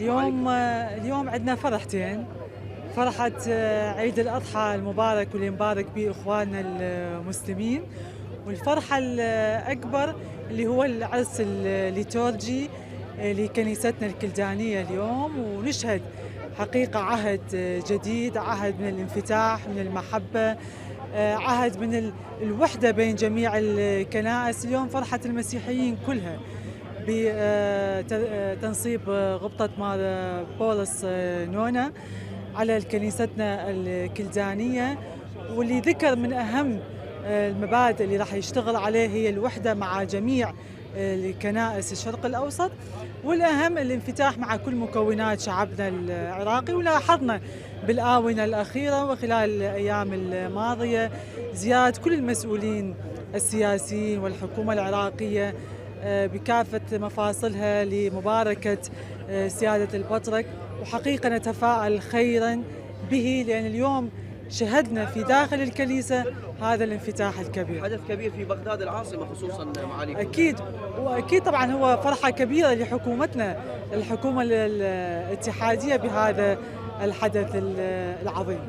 اليوم عندنا فرحتين. فرحة عيد الأضحى المبارك واللي مبارك به إخواننا المسلمين، والفرحة الأكبر اللي هو العرس الليتورجي لكنيستنا الكلدانية اليوم. ونشهد حقيقة عهد جديد، عهد من الانفتاح، من المحبة، عهد من الوحدة بين جميع الكنائس. اليوم فرحة المسيحيين كلها بتنصيب غبطة مار بولس نونا على كنيستنا الكلدانية، واللي ذكر من أهم المبادئ اللي راح يشتغل عليه هي الوحدة مع جميع الكنائس الشرق الأوسط، والأهم الانفتاح مع كل مكونات شعبنا العراقي. ولاحظنا بالآونة الأخيرة وخلال الأيام الماضية زيارة كل المسؤولين السياسيين والحكومة العراقية بكافة مفاصلها لمباركة سيادة البطرك، وحقيقة نتفائل خيرا به، لأن اليوم شهدنا في داخل الكنيسة هذا الانفتاح الكبير. حدث كبير في بغداد العاصمة خصوصا معاليكم. أكيد، وأكيد طبعا هو فرحة كبيرة لحكومتنا، الحكومة الاتحادية، بهذا الحدث العظيم.